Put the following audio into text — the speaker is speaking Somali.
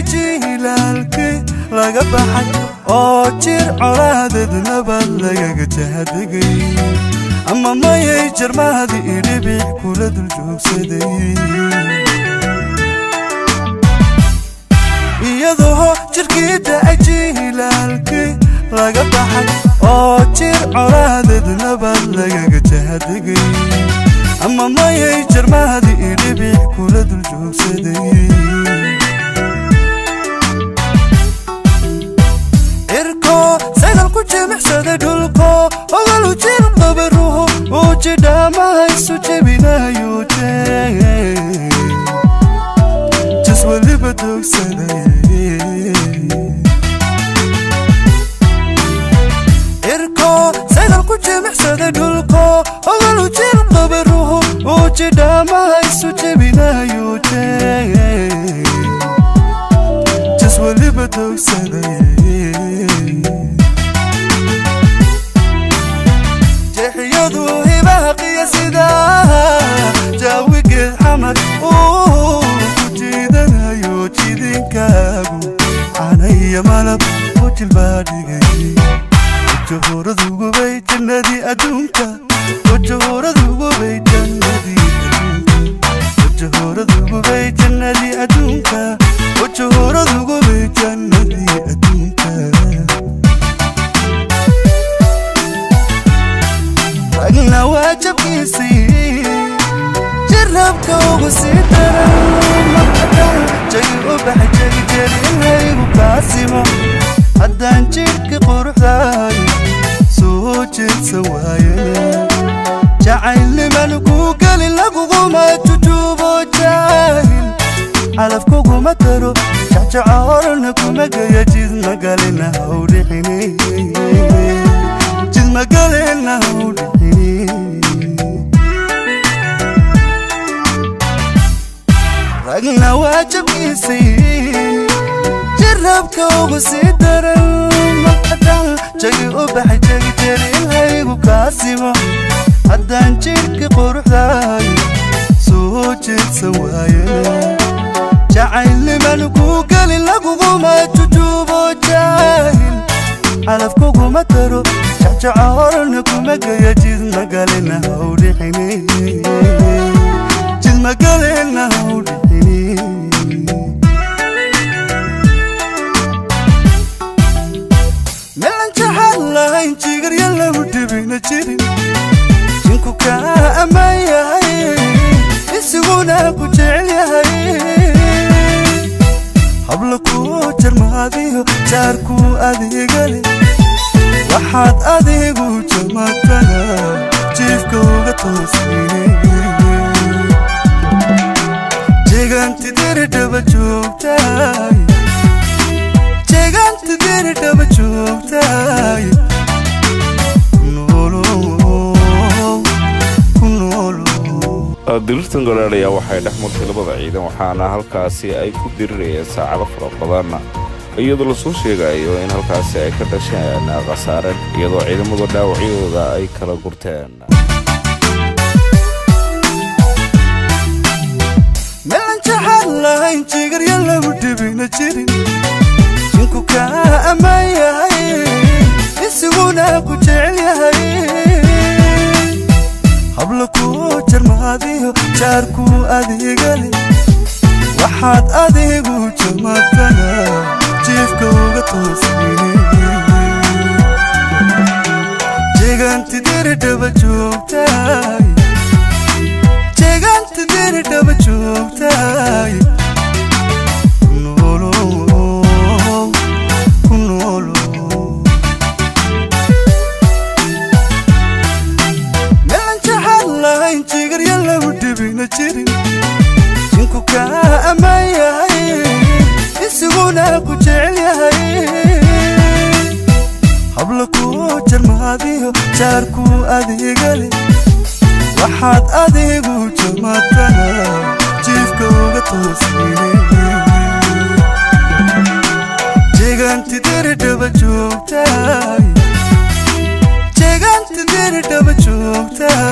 da'ay jiilaalkii laga baxay oo jir colaadeed nabad lagaga jahadegay ama mayay jarmaadi idhibic kula dul joogsaday iyadoo jirkii da'ay jiilaalkii laga baxay oo jir colaadeed nabad lagaga jahadegay ama mayay jarmaadi idhibic kula dul joogsaday irko sagal ku jimicsaday dhulko ogalu jir qabaruhu uu jidhaamaha isu jebinayo jas weliba doogsaday irko sagal ku jimicsaday dhulko ogalu jir qabaruhu uu jidhaamaha isu jebinayo jas weliba doogsaday jeexiyadu hibaha qiyasida jaawigeed xamar uu ku jiidanayo jidinkaagu canaya malab ku jilbaa dhigay wajahuuradugubay jannadii adduunka wajahuuradugubay jannadii adduunka wajahuuradugubay jannadii adduunka wajahuuradugubay jannadii adduunka ragna waajabkiisii jirabka ugu sii daran markadan jagi u baxay jagi jeri inhaygu kaasimo haddaan jidhka quruxdaay soo jeedsan waayana jacaylniman kuu gelin laguguma jujuubo jaahil calaf kuguma daro jacjaco horna kuma geya jid magalina hawdhixini jid magalina hawdhixini ragna waajabkiisii jirabka ugu sii daran markadan jagi u baxay jagi jeri inhaygu kaasimo haddaan jidhka quruxdaay soo jeedsan waayana jacaylniman kuu gelin laguguma jujuubo jaahil calaf kuguma daro jacjaco horna kuma geya jid magalina hawdhixini jid magalina hawdhixini meelan jaxad lahayn jigarya lagu dhibina jirin jinku kaa ammaan yahay isiguna ku jecel yahay habla kuu jarmaadiyo jaarkuu adeega leh waxaad adigu jamatana jiifka uga toosine jeegaanti diridhaba joogtaay jeegaanti diridhaba joogtaay kunoolow kunoolow Dirirtan golaadh ayaa waxay dhex martay labada ciidan, waxaana halkaasi ay ku dirirayeen saacado fara badan, iyadoo lasoo sheegayo in halkaasi ay ka dhasheen khasaare, iyadoo ciidamadu dhaawacyadooda ay kala gurteen. Meelan jaxad lahayn jigarya lagu dhibina jirin jinku kaa ammaan yahay isiguna ku jecel yahay habla kuu jarmaadiyo jaarkuu adeega leh waxaad adigu jamatana jiifka uga toosine jeegaanti diridhaba joogtaay jeegaanti diridhaba joogtaay kunoolow kunoolow meelan jaxad lahayn jigarya lagu dhibina jirin jinku kaa ammaan yahay isiguna ku jecel yahay habla kuu jarmaadiyo jaarkuu adeega leh waxaad adigu jamatana jiifka uga toosine jeegaanti diridhaba joogtaay jeegaanti diridhaba joogtaay.